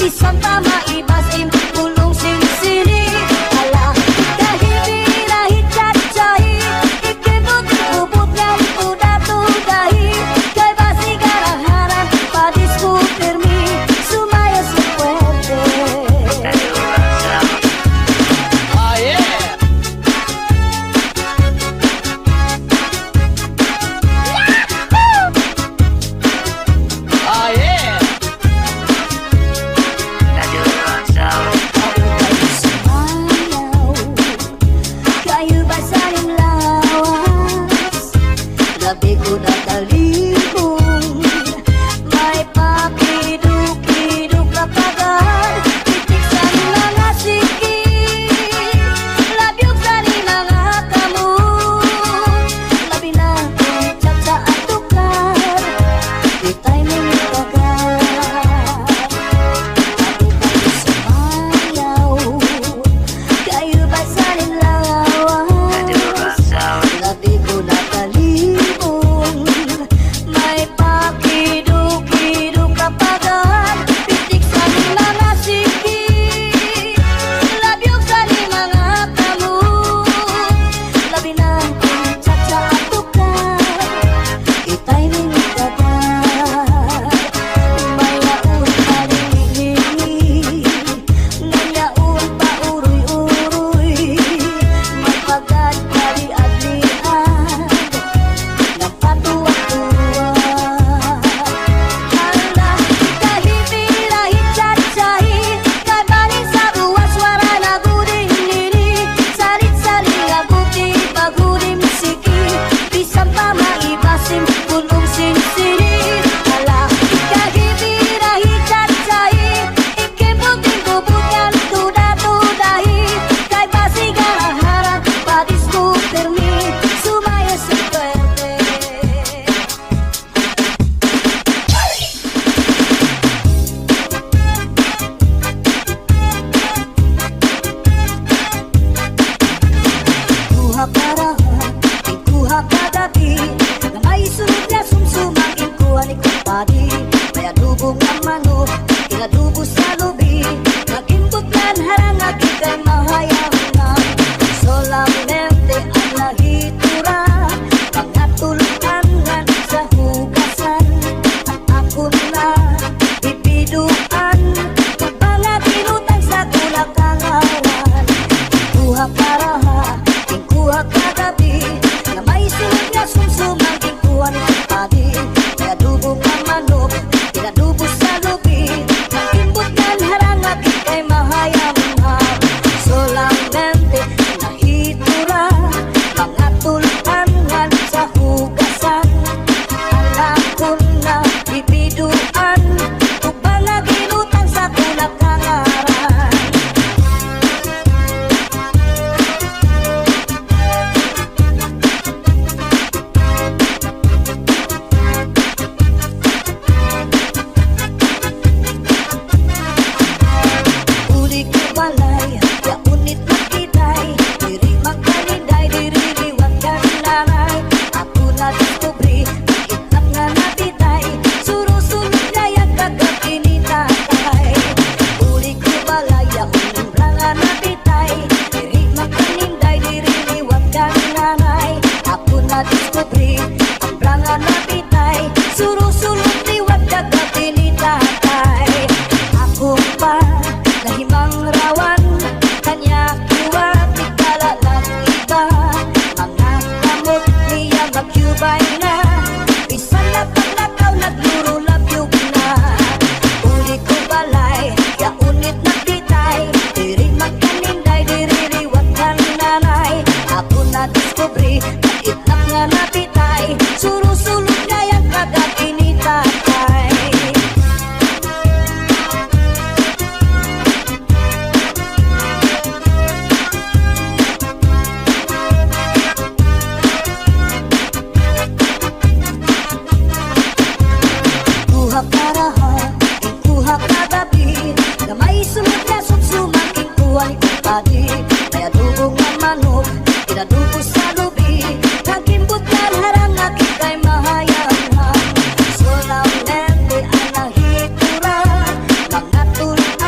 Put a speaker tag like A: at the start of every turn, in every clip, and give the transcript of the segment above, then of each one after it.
A: Bisan pa maibasim pulong sinsini. Hala, kahibirahi chatchay, ikibot ubot nga tuda-tudahi. Kay basigaraharan padiskutirmi, sumayo sa puwerte.
B: Oh yeah. Oh yeah.
A: Sumayaw, kayo ba sa lawas? Labi ko natalibong, may pakiduk-kiduk kapagan. Pitik sa mga siki, labyog sa ni mga kamot. Labi na kung tsatsa at tukar, itay mong itagal. Ako kayo sumayaw, kayo ba sa lawas? Labi ko natalibong, may pakiduk-kiduk kapagan. Pitik sa ni mga siki, labyog sa ni mga kamot. Labi na kung tsatsa at tukar, itay mong itagal. Mayaon palingi-lingi, ngayaon pa uroy-uroy. May pagad paliad-liad, nagpatuwa-tuwa. Hala, kahibirahi chatchay, kay balin sa buwas wara na guding nini. Salit-saling nga buti pagudim siki, bisan pa maibasim punong sinsini. Hala, kahibirahi chatchay, ikibuting bubutan tuda-tudahi. Kay basigaraharan padiskutirmi, sumayo sa puwerte. Kuha karaha, ikuha kagabi, na may sunod nga sumsumang ikuha ni kumpadi. May adobo nga manok, inadobo sa lubi, nagimbutlan haranga kay mahayang na. Solamente ang nahitura, mga tuluanan sa hugasan. Ang ako na ipiduan, mga kinutang sa kulakangaran. Kuha karaha, ikuha kagabi, na may sunod nga sumsumang ikuha ni kumpadi. May adobo nga manok, inadobo sa lubi, nagimbutlan haranga kay mahayamham. Solamente nahitura, mga tuluanan sa hugasan. Alam ko na bibiduan, upang naginutang sa kulakangaran. Uli ko balay, ya unit makitay, diri magkaninday, diri liwat kananay. Ako na diskubri, itlap nga nabitay, suro-sulod na yan kagabi ni tatay. Uli ko balay, ya umbra nga nabitay, diri magkaninday, diri liwat kananay. Ako na diskubri, umbra nga nabitay, suro-sulod liwat kagabi ni tatay. Ako pa nahimang rawan, kanya kuwa tikala lang iba. Mga kamot niya magyubay na, bisan na paglakaw nagluro labyog na. Uli ko balay, ya unit nagtitay, diri magkaninday, diri liwat kananay. Ako na diskubri, itlap nga napitay, suro-sulod ngayang kagabi ni tatay. Kuha karaha, ikuha kagabi, gamay sunod na sumsumang ikuha ni kumpadi. May adobo nga manok, inadobo sa lubi, nagimbutlan haranga kay mahayang. Solamente ang nahitura, mga tuluanan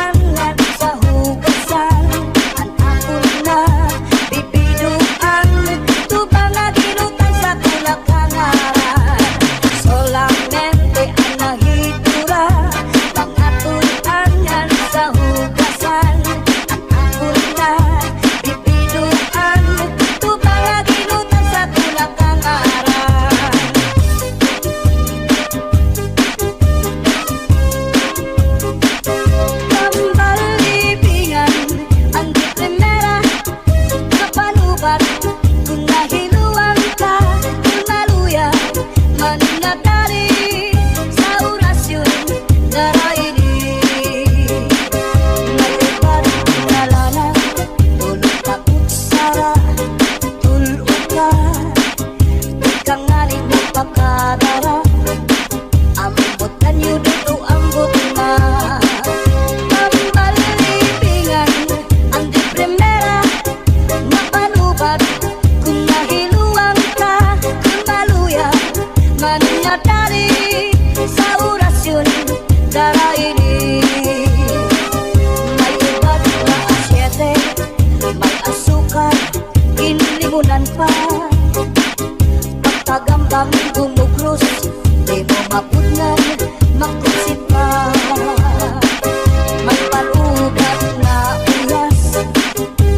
A: Kang gumugros, di mo mapudnan, makusit pa. May palugat na uyas.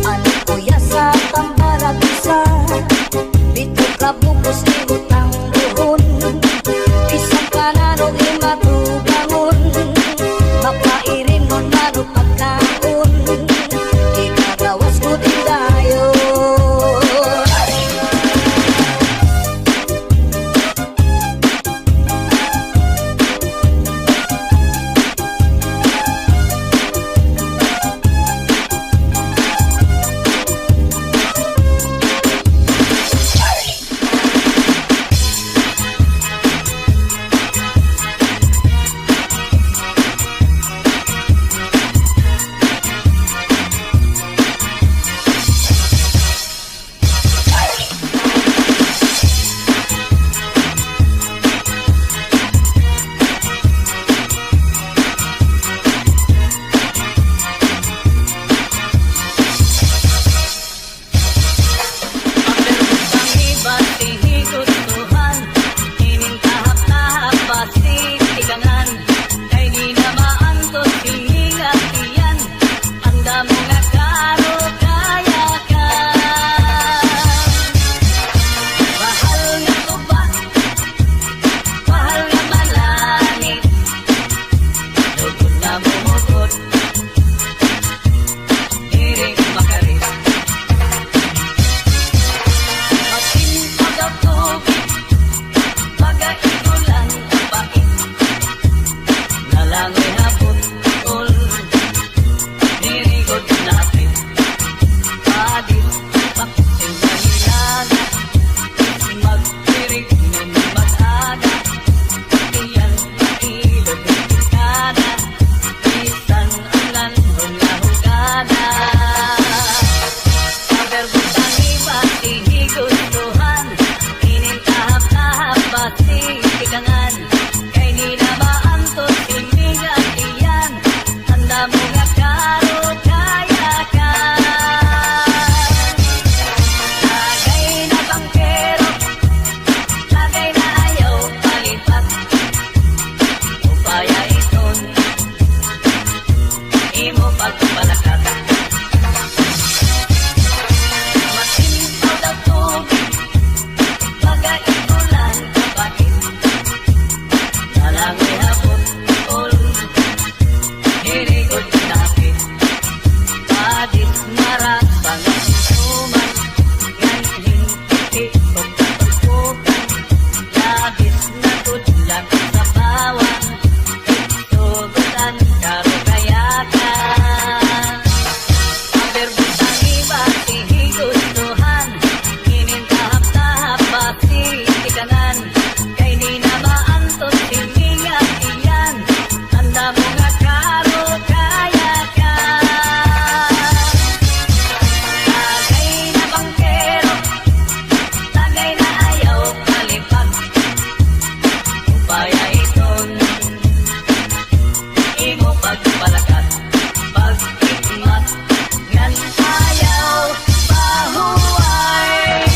A: Ano kuya sa tambarag isa? Pito ka bukos ibutang buhon. Isang kanano imatubangon. Mapairim nun mano pagkaon. Ikagawas ko din dayon.
C: Ang iba't ihigustuhan, ining tahap-tahap pasitigangan. Kay di na maantos hininga iyan. Ang damo nga karo kaya ka. Bahal nga tuba, bahal nga malanit. Lugod na bumugot, iring makarit. Masinpag ang tubig, pagaigulan ang pait. Nalangoy hapot, ul, nirigot napit. Padit, paksiw na hilaga, magpirig nun mag-aga. Iyan mailog kada, bisan ang lanhong lahugada. Kaberbutang iba ihigustuhan, ining tahap-tahap pasitigangan. Kay di na maantos himigat iyan. Handa mo nga karo kaya ka. Tagay na bangkero, tagay na ayaw palipat. Upaya iton, imo pagpalakat. Masintaw daw tubig, pagaigulan kapait. Nalangoy hapot, ul, hirigod napit. Padit marapang suman, nganhing titik og katulpukan. Labis na tudlak sa bawang, sugutan karo kayakan. Kaberbutang iba ihigustuhan, ining tahap-tahap pasitigangan. Kay di na maantos hininga iyan. Tanda mo nga karo kaya ka. Tagay na bangkero, tagay na ayaw palipat. Upaya iton, imo pagpalakat. Pagkikmat, ngan ayaw pahuway.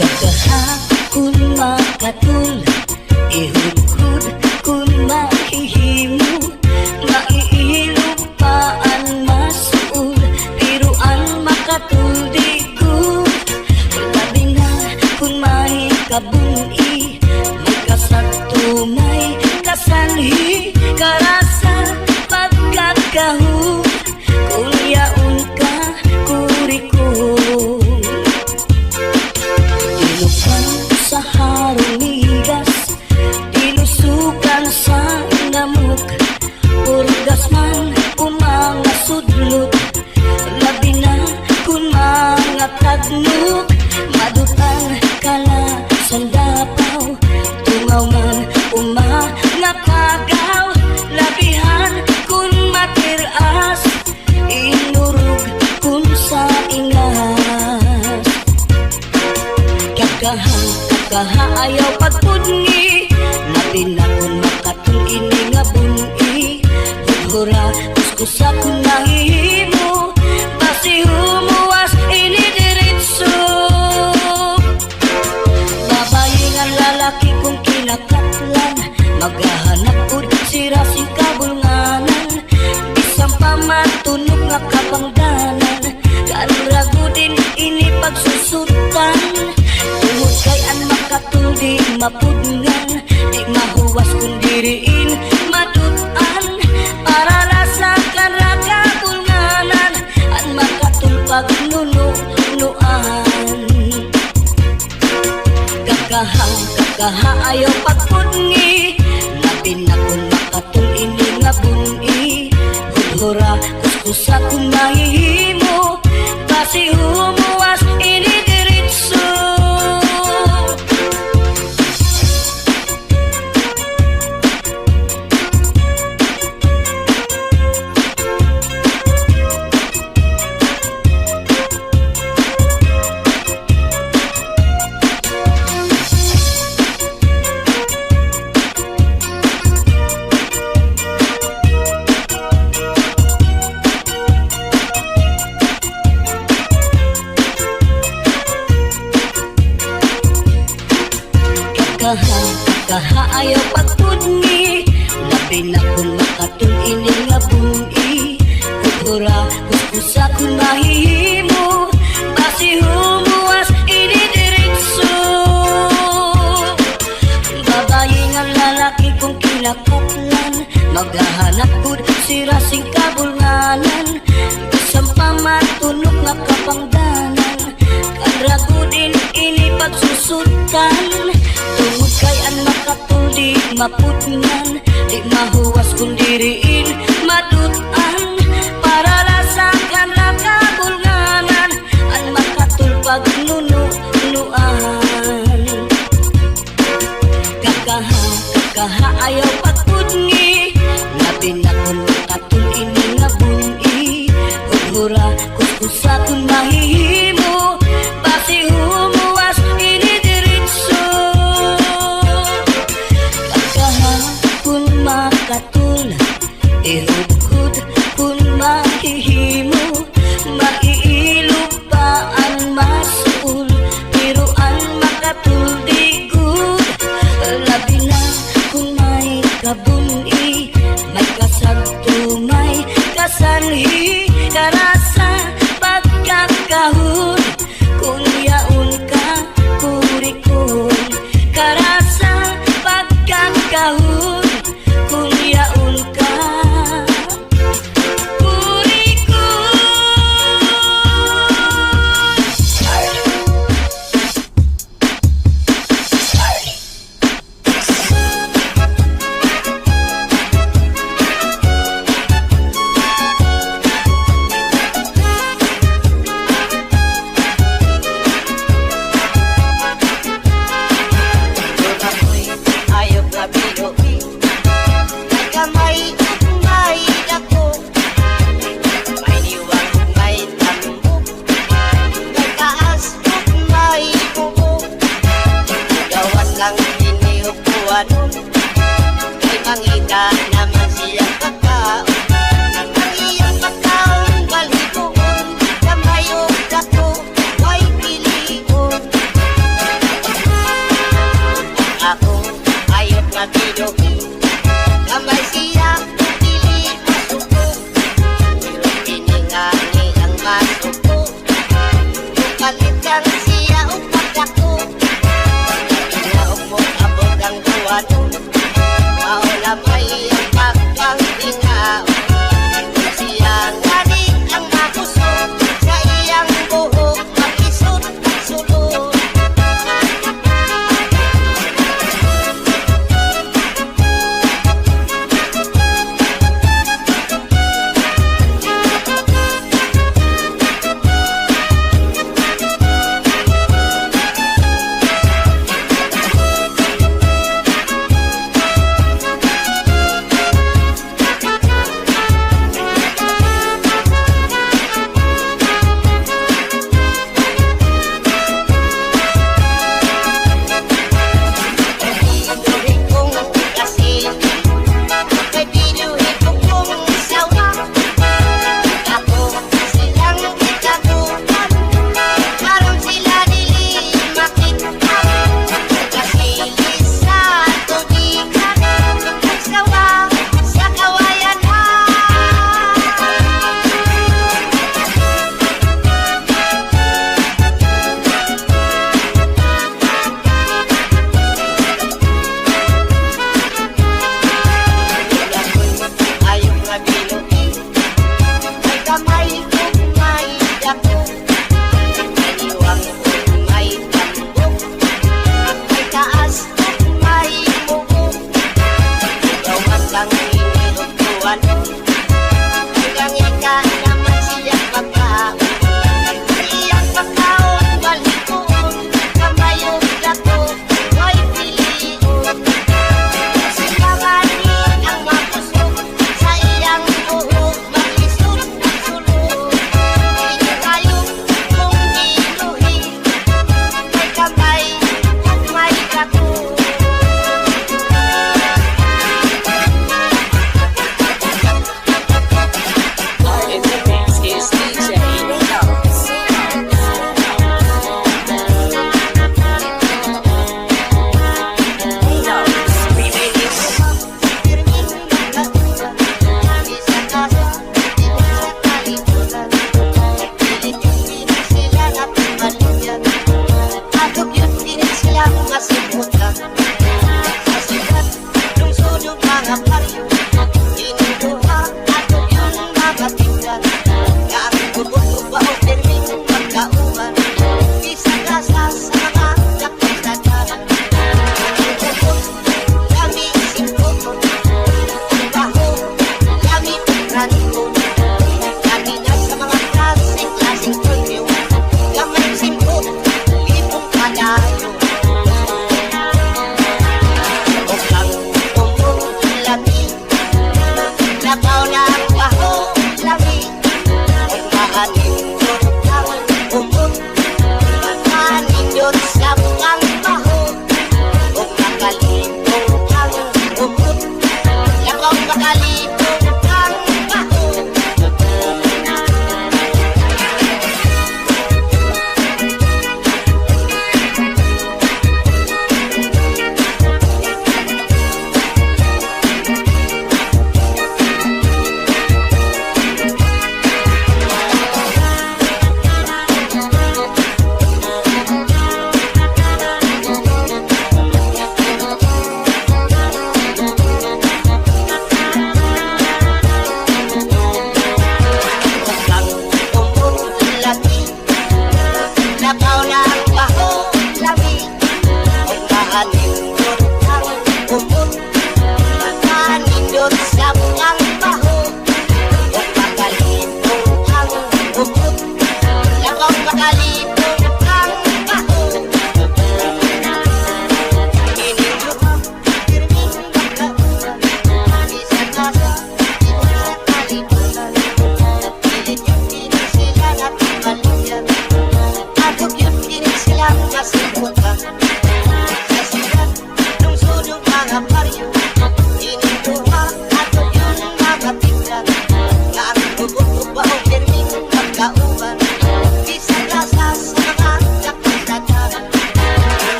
A: Gagaha kun makatul, ihudhud kun mahihimo. Maiilog pa ang masuol, pero ang makatul di ko. Labi na kung may kabuni, may kasagto, may kasanhi. Karasa pagkakahu, kung yaon ka kurikong. Tinukan sa harumigas, tinusukan sa namok. Purgas man o mga sudlot, labi na kung mga tagnok. Madutan kala sandapaw. pagpudngi. Labi na kung makatul ini nga buni. Hudhura, kuskusa kung mahihimo, basi humuwas ini diretso. Babaye nga lalaki kung kinakatlan, maghahanap ud sira sing kabulnganan. Bisan pa matunog nga kabangdanan, kanragudin ini pagsusutan. Tungod kay ang makatul di mapudngan, di mahuwas kung diriin madutan. Para sa kanra kabulnganan, ang makatul pagnununuan. Kakaha, kakaha ayaw pagpudngi. Labi na kung makatul ini nga buni. Hudhura, kuskusa kung mahihimo, basi humuwas ini diretso. Kakaha, kakaha ayaw pagpudngi. Labi na kung makatul ini nga buni. Hudhura, kuskusa kung mahihimo, basi humuwas ini diretso. Babaye nga lalaki kung kinakatlan, maghahanap pud sira sing kabulnganan. Bisan pa matunog nga kapangdanan, kanragudin ini pagsusutan. Tungod kay ang makatul di maputngan, di mahuwas kung diriin madutan. Para sa kanra kabulnganan, ang makatul pagnununuan. Kakaha, kakaha ayaw pagpudngi. Labi na kung makatul ini nga buni. Hudhura, kuskusa kung mahihimo, basi humuwas ini diretso. Kakaha kung makatul, ihudhud kung mahihimo. Maiilog pa ang masuol, pero ang makatul di good. Labi na kung may kabuni, may kasagto, may kasanhi. Karasa pagkakahod, kung yaon ka kurikon. Karasa pagkakahod, kung yaon ka kurikon.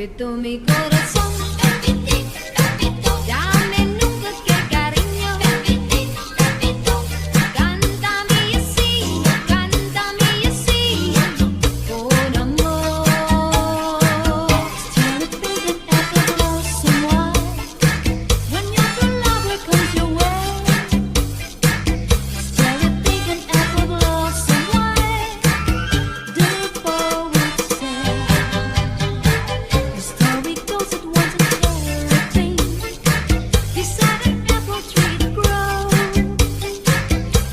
D: Pepito, mi corazón. Pepito, dame nunca que cariño. Pepito, cántame así, cántame así, con amor. Tell it big and apple blossom white. When your true lover comes your way. Tell it big and apple blossom white. The poet said. The story goes it once a tree beside an apple tree it grows,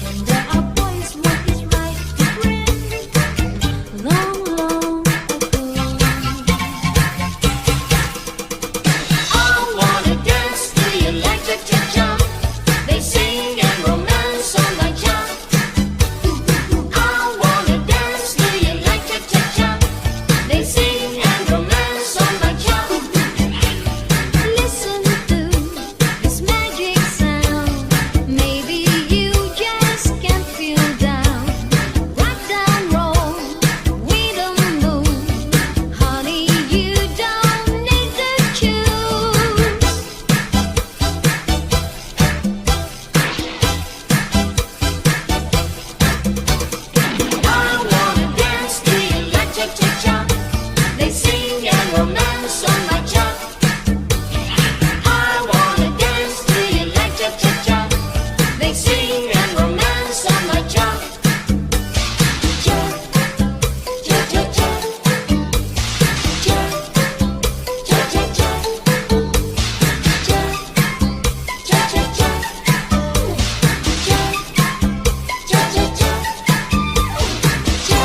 D: and there are boys want his right to friend long, long ago.
E: I wanna dance, do you like cha-cha-cha? They sing and romance on my cha. I wanna dance, do you like cha-cha-cha? They sing and romance on my cha.
D: Listen to this magic sound. Maybe you just can't feel down. Rock down, roll, we don't move. Honey, you don't need to choose.
E: I wanna dance, do you like cha-cha-cha? They sing and romance on my cha. I wanna dance, do you like cha-cha-cha? They sing and romance on my cha. Cha, cha, cha, cha. Cha, cha, cha, cha. Cha, cha, cha, cha. Cha, cha, cha, cha. Cha.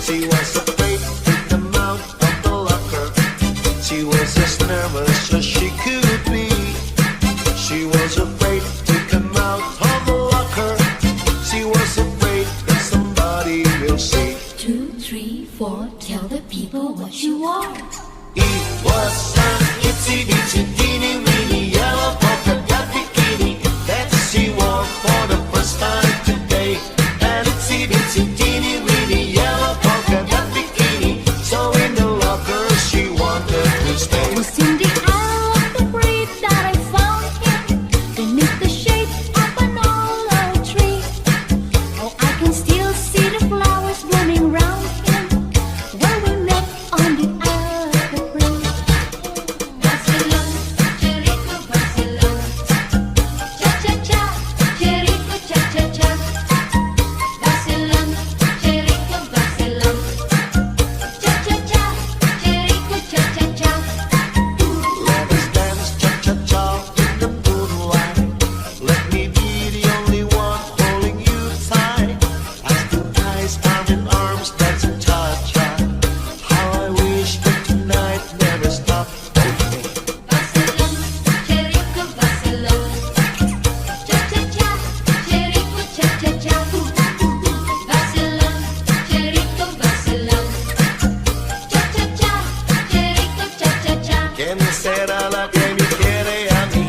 F: She was afraid to come out of the locker. She was as nervous as she could be. She was afraid to come out of the locker. She was afraid that somebody will see.
D: Two, three, four, tell the people what you are.
F: It was an itsy bitsy teeny weeny yellow polka dot bikini that she wore for the first time today. An itsy bitsy teeny weeny yellow polka dot bikini. So in the locker she wanted to stay.
D: Was in the Isle of Capri that I found him beneath the shade of an old tree. Oh, I can still see the flowers blooming round him where we met on the Isle of Capri. Vacilón, Jericho, vacilón. Cha cha cha, Jericho, cha cha cha. Vacilón, Jericho, vacilón. Cha cha cha, Jericho, cha cha cha.
F: Let us dance cha-cha-cha in the moonlight. Let me be the only one holding you tight. Eyes to eyes, arm in arms, dancing cha-cha. How I wish that tonight never stopped. Okay.
D: Vacilón, Jericho, vacilón. Cha cha cha, Jericho, cha cha cha. Vacilón, Jericho, vacilón. Cha cha cha, Jericho, cha cha cha.
F: ¿Quién será la que me quiere a mí?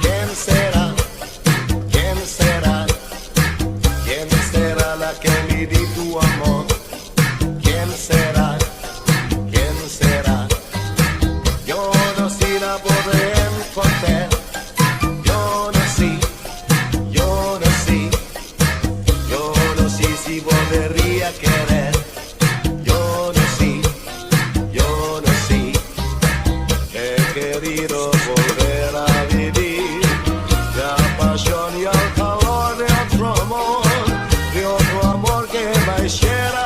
F: ¿Quién será? ¿Quién será? ¿Quién será la que me di tu amor? ¿Quién será? ¿Quién será? Yo no sé la podré encontrar. Yo no sé, yo no sé, yo no sé si volvería a querer. Yo no sé, yo no sé. He querido volver a vivir la pasión y el calor de otro amor que me hiciera.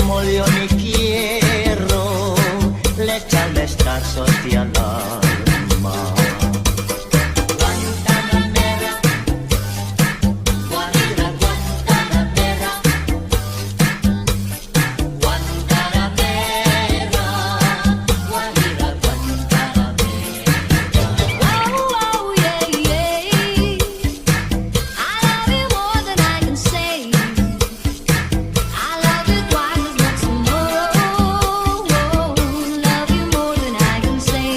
G: Mollo ni quiero le echar lestazos de alarma. Guantanamera, Guajira, Guantanamera, Guantanamera, Guajira, Guantanamera.
D: Oh, yeah. I love you more than I can say. I love you twice as much tomorrow. Love you more than I can say.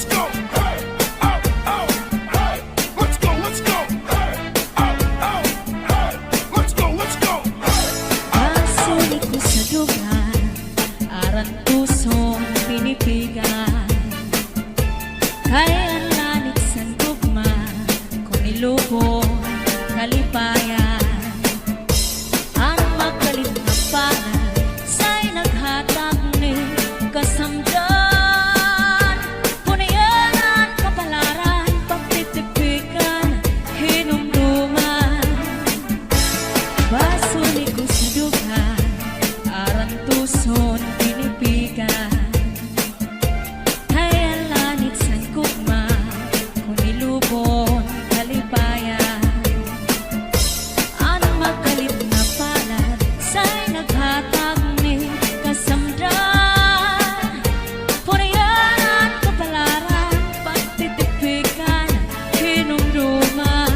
H: Let's go. Hey, oh, oh, hey. Let's go, let's go. Hey, oh, oh, hey. Let's go, let's go. Hey.
D: Basuli ko sa duga, aran puso pinipiga. Kay ang lanit sa gugma, kung ilubong kalipayan. Ang makalit na palad, sa'y naghatag ni kasamdan. Punayan ang kapalaran, pagtitipikan, hinumduman. Basuli ko sa duga, aran tuson pinipigan. Kay ang lanit sa gugma, kung ilubon kalipayan. Ang makalit na palad, sa'y naghatag ni kasamdan. Punayan ang kapalaran, pagtitipikan, hinumduman.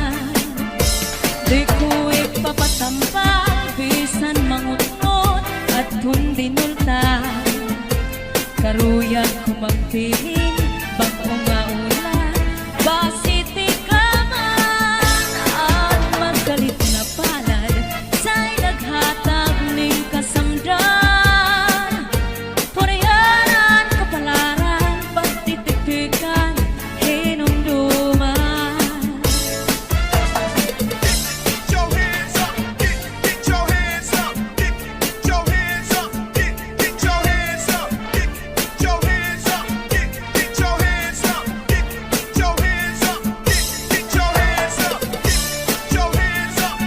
D: Di ko ipapatambal, bisan mangutnot at kundi nulta. Karuyag ko magbilin, bag-o nga ulan, basiti ka man. Ang magalit na palad, sa'y naghatag ning kasamdan. Punayan ang kapalaran, pagtitipikan, hinumduman.
H: Get your hands up, get your hands up, get your hands up, get your hands up, get your hands up, get your hands up, get your hands up, get your hands up, get your hands up,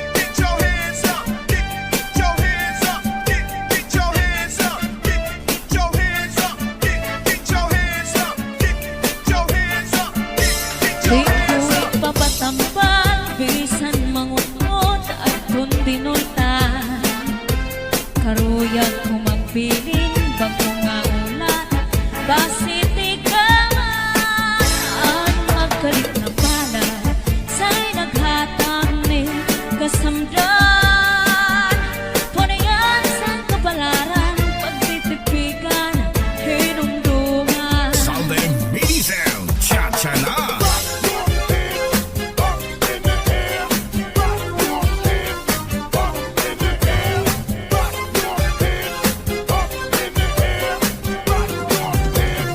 H: get your hands up, get your hands up, get your hands up, get your hands up, get your hands up, get your hands up, get
D: Di
H: your
D: ko
H: hands up.
D: ipapatambal, bisan mangutnot at kundi nulta. Karuyag ko magbilin, bago nga ulan, basiti ka man. Ang magkalit na palad, sa'y naghatag ni kasamdan. Punayan sa kapalaran, pagtitipikan, hinumduman.
I: Salve Mini Sound. Cha-cha na.
H: Up in the air, rock your hands up in the air, rock your hands up in the air, rock your hands.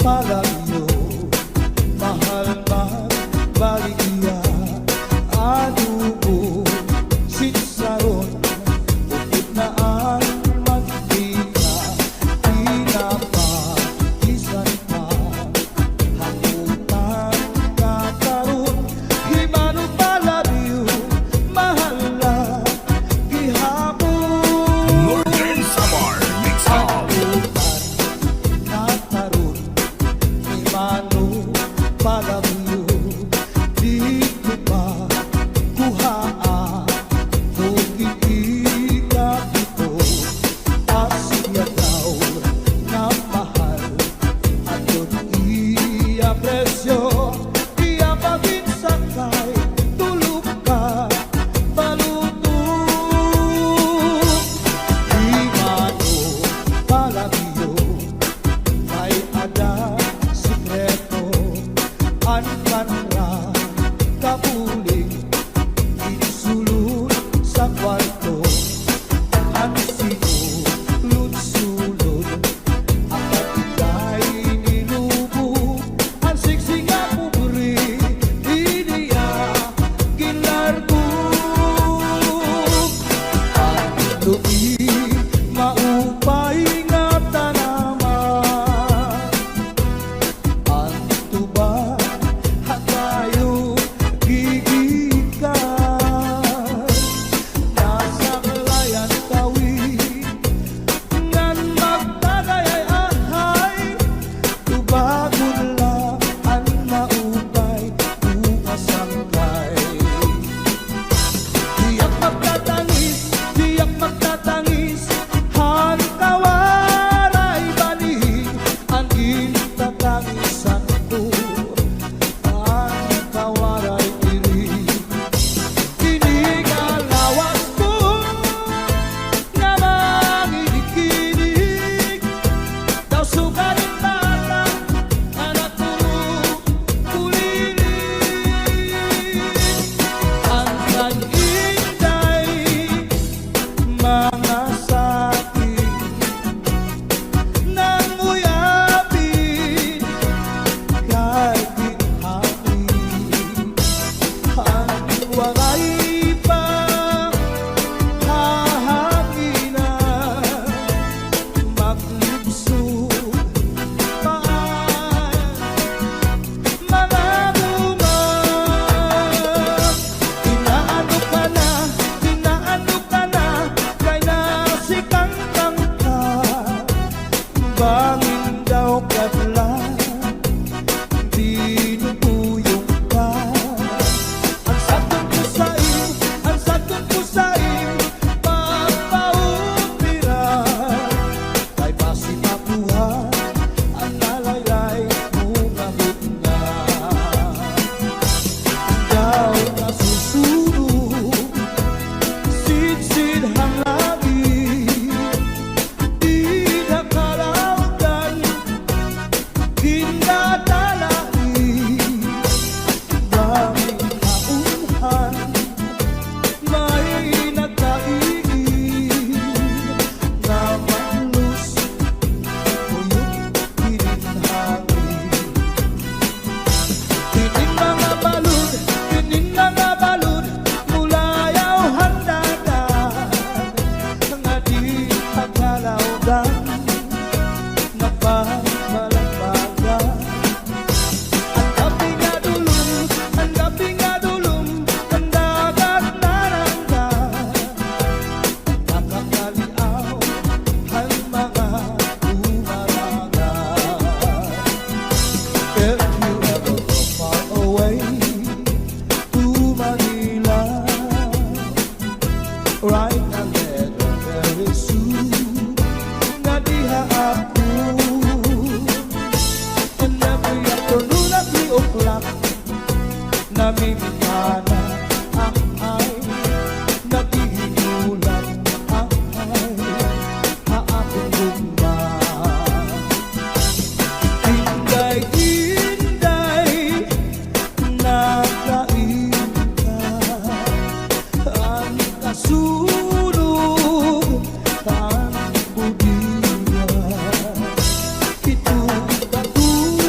J: Palabyo, mahal magbaligya, adobo, sitsaron, upit na ang mantika, tinapa, isan pa, hamutan kakaroon, himano palabyo, mahal na gihapon.
I: Northern Samar Mix Up.
J: Nakaroon Himano palabyo, dito pa kuhaa kung ikapito Asya daw na mahal aton iya presyo iya paginsakay tulog ka baluto. Himano palabyo, kay ada sikreto ang kanra kabuling insulod sa kwarto ang sinulod-sulod ang katigay nilubo ang siksik nga pobre iniya gilargo. Ang lubi maupay nga tanaman ang tuba hatayo gigikan nasaklayan tawid ngan magtagay ay ahay tubagon la ang maupay ukasangkay. Diyak magtatangis, diyak magtatangis, han kawaray bani, ang gintatangisan ko, ang kawaray iri. Kinigalawas ko, nga manginig-kinig, daw sugarin bata, anak kulilig. Ang kaninday mga sakit nang uyapin kay ginhapi ang waray pa hahakinan maglibsog paan mga guma. Inaano ka na, inaano ka na, kay nasikangkang ka. Bangin daw kadla, dinutuyong ka. Ang sakot ko sa iyo, ang sakot ko sa iyo, pagpaupira. Kay basi makuha, ang nalaylay mo nga gitna. Daw nasusunog, sidsid ang labi, di nakalawgan, gindatalai, daming haunhan, may nagkaigi, nga matlus, tuyok kininhangin. Kining mga balud, kining mga balud, mulayaw handagan, nga di pagkalawdan, napagmalagpagan. Ang gabi nga dulom, ang gabi nga dulom, ang dagat naranggan, nakakaliaw ang mga umaraga. If you ever go far away to Manila, write a letter very soon. Nga diha ako. And every afternoon at 3 o'clock, namimintana ay naghihinulat ay haakong gugma. Inday, inday, nagkain ka ang kasunog, ang budiya. Ito katulog.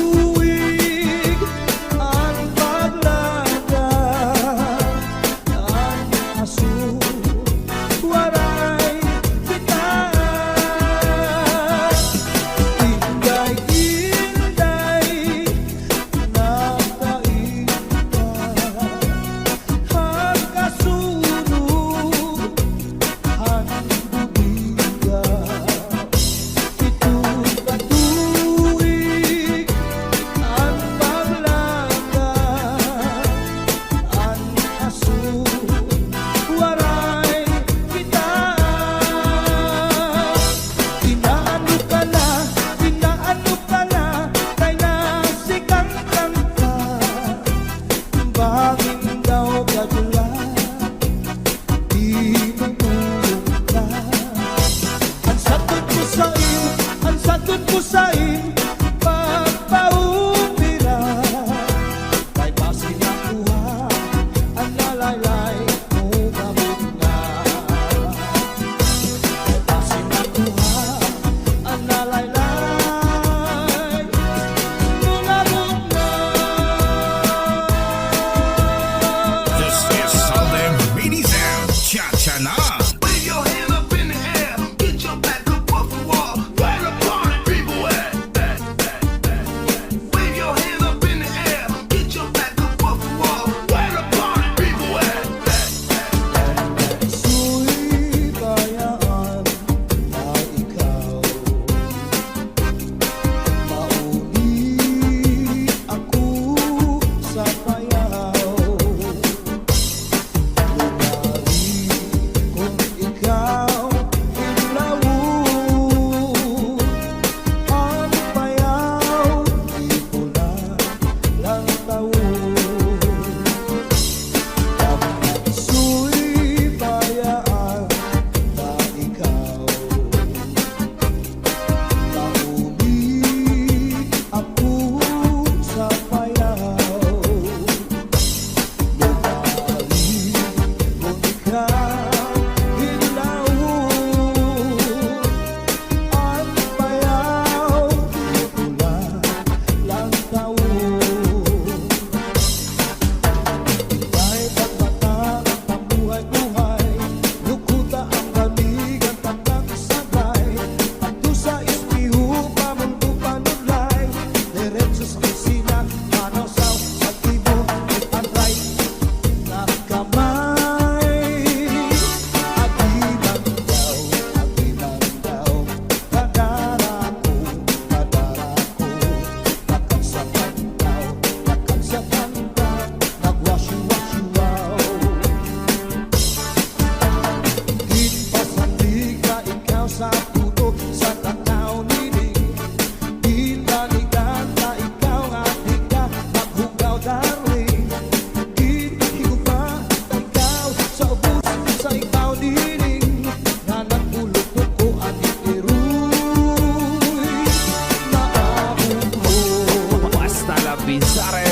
B: Bizares.